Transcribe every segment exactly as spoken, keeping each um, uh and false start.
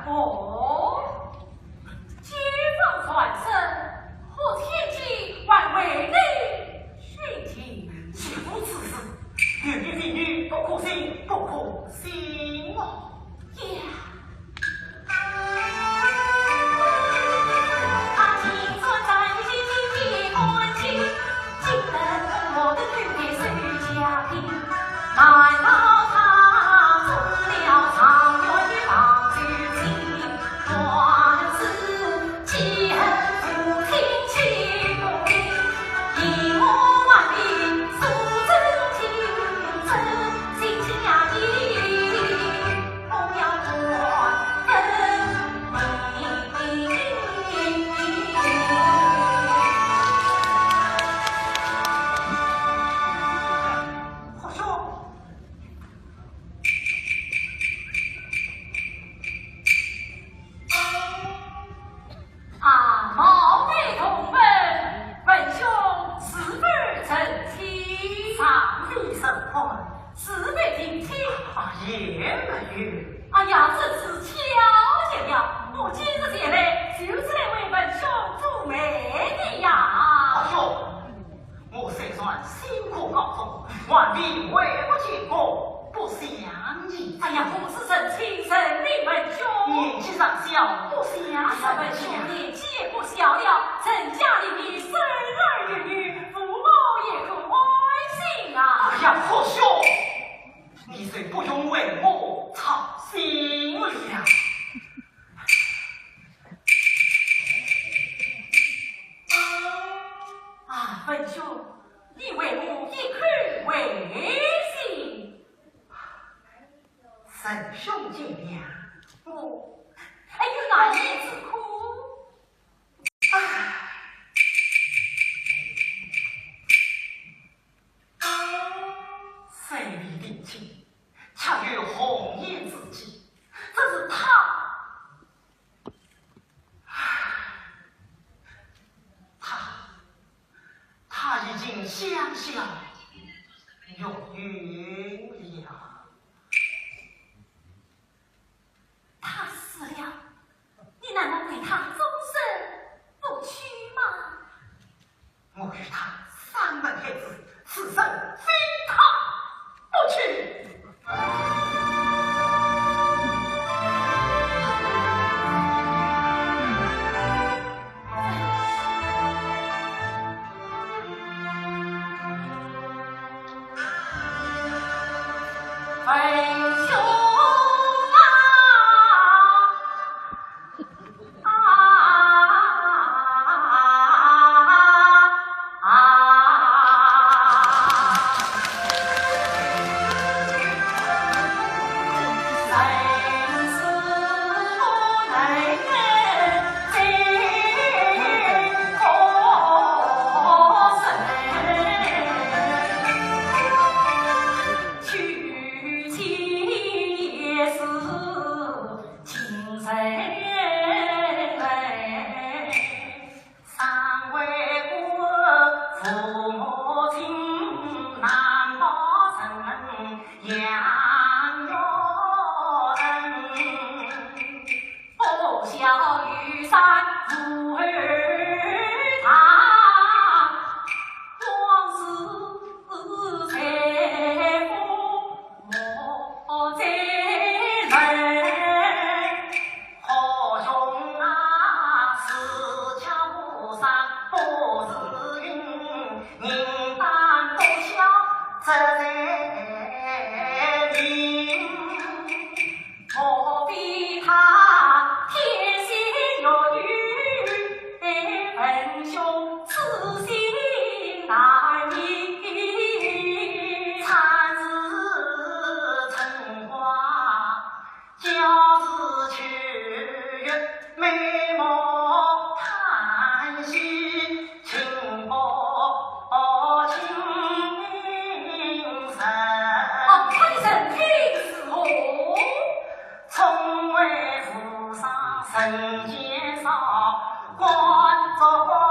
哦，街坊传声，何千金还为你殉情。岂有此事，流言蜚语，不可信，不可信哦。呀！啊，冒昧同问，文兄是否成亲？尚未成婚，是否定亲？啊，也没有。哎呀，真是巧极了，我今日前来，就是来为文兄做媒的呀。哎呦， 我虽然心科高中，还未为不结婚，不想你。哎呀，何时成亲，任你文兄。年纪尚小，不想。哎呀，文兄年纪也不小了，成家立业，生儿育女，父母也可安心啊。哎呀，何兄，你就不用为我操心了。 啊，文兄，你为我一口回信。沈兄见谅，我……哎呦，难言之苦。唉，虽未定亲，却有红颜知己，只是他 他，他已经香消玉殒了。他死了，你难道对他终身不娶吗？ 我与他三门孩子，此生非他不娶。文兄啊！ 哦，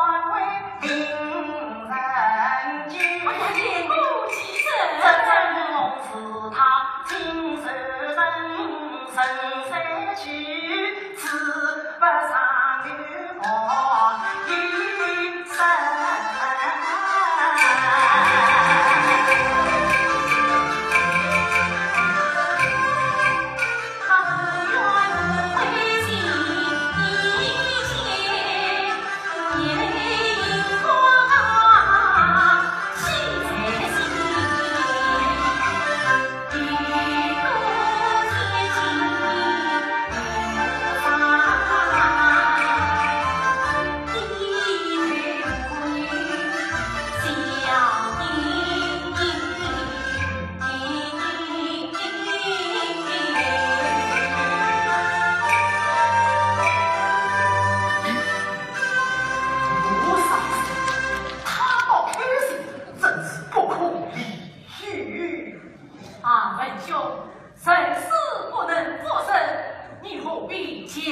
他的人品如何？ 哎呀，言过其实。并将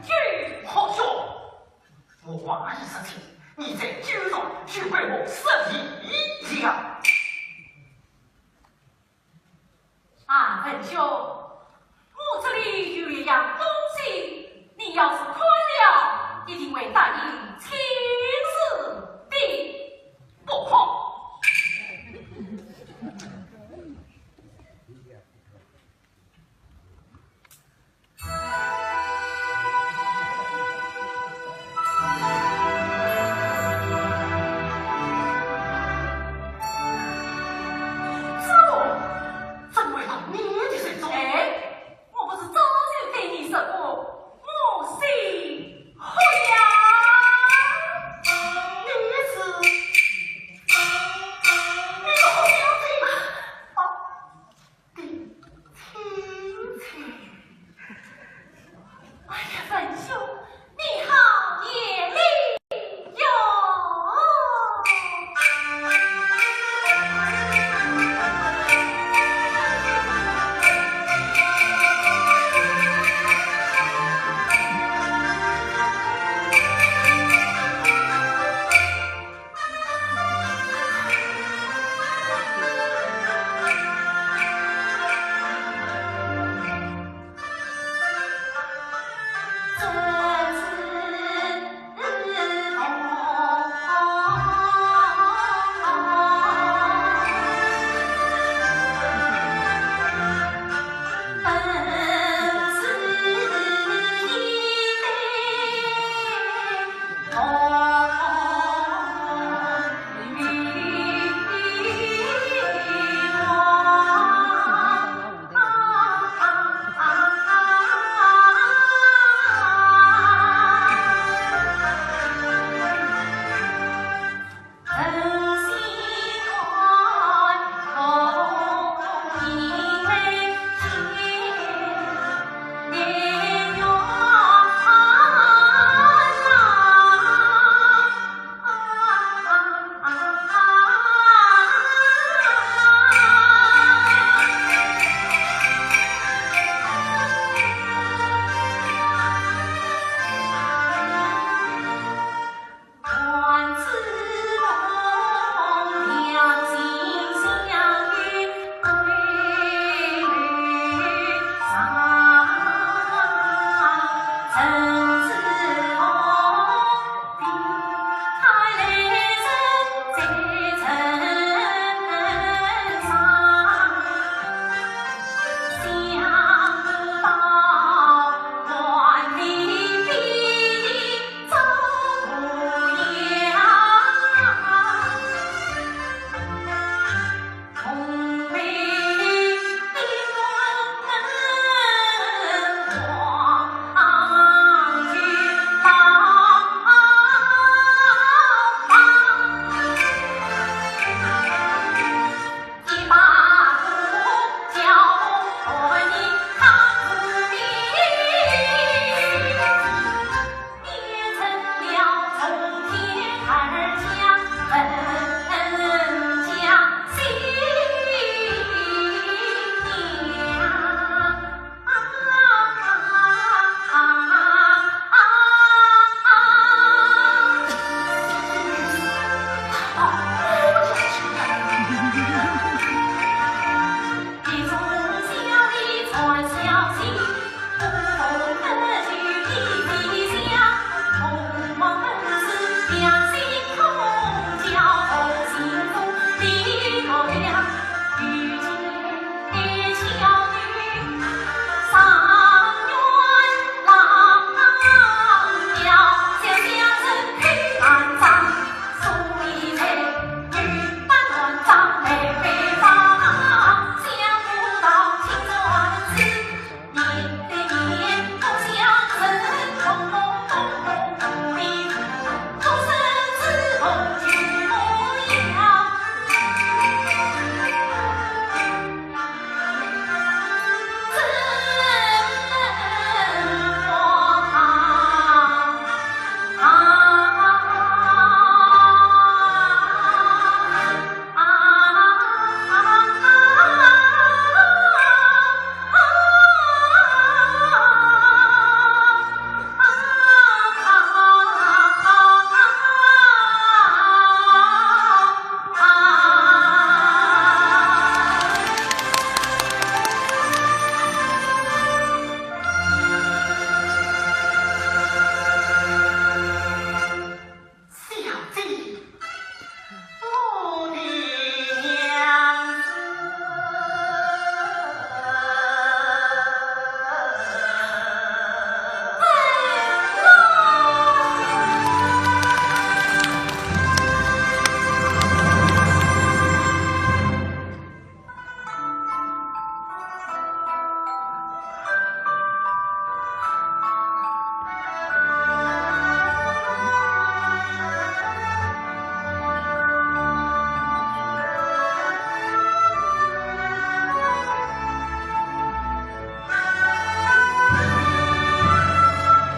军。好说，我话已说尽，你在酒上就为我失礼了。啊，文兄，我这里有一样